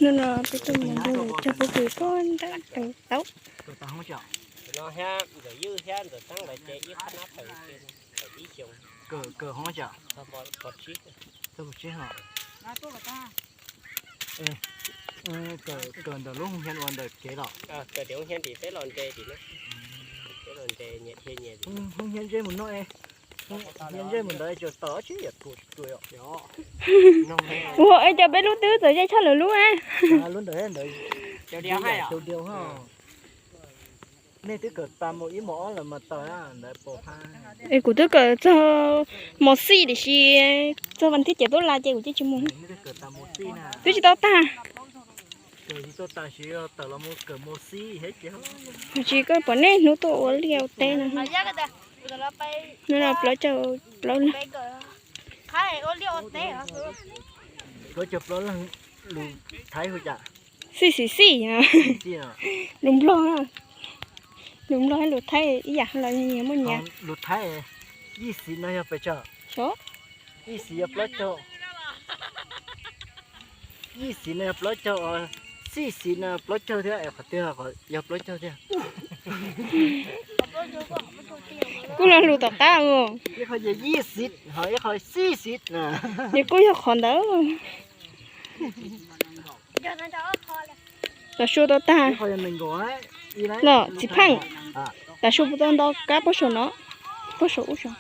Hnub no peb tuaj mus nrog cov phooj ywg tuaj nrab taws taub. Ntawm Ywj thiab Ntxawm Teeb lawv ces ib qhab nab taws, taws ib xyoos. Kawm hoob cas? Kawm ntawm lub hoob hias uas ntawm kev los? Kawm tim hoob hias tim peb los nres tim no. Peb los nres nyias dhia nyias. Hoob hias ntsej mus no es, hoob hias ntsej mus ntawd tsuas tawm ob tsi yam tus tus yom. Ua es cas peb lub twb txawm ze tshaj lawv lub. Lub ntawd ntawd. Cau diau hos. Nej twb kawm tas mus ib mos ob lawm mas tawm ntawd pom hab. Es kuv twb kawm txog mos xij tiam sis txog vas thib ces tub las ces kuv cia tsis mus. Twb tsis tau tag. Tsis koj pom nej hnub tuaj ua liaj ua teb no. Hnub no plaub caug plaub leeg. Plaub caug plaub leeg lus Thaib hu cas? Xij xim xij. Lus Nplog, lus Nplog thiab lus Thaib ib yam los nyias muaj nyias. Lus Thaib yij xiv no yog pes tsawg? Yij xiv yog plaub caug. Yij xiv no yog plaub caug, xij xiv no plaub caug thiab, qhov twg yog plaub caug thiab? Kuj lo lus tom qab. Ib qho yog yij xiv, ho ib qho xij xiv. Nws kuj yog qhov ntawd. Tav su tau tag. Los txiv pheej. Tav su puas tau nto kab pob saum no? Pob saum ub saum.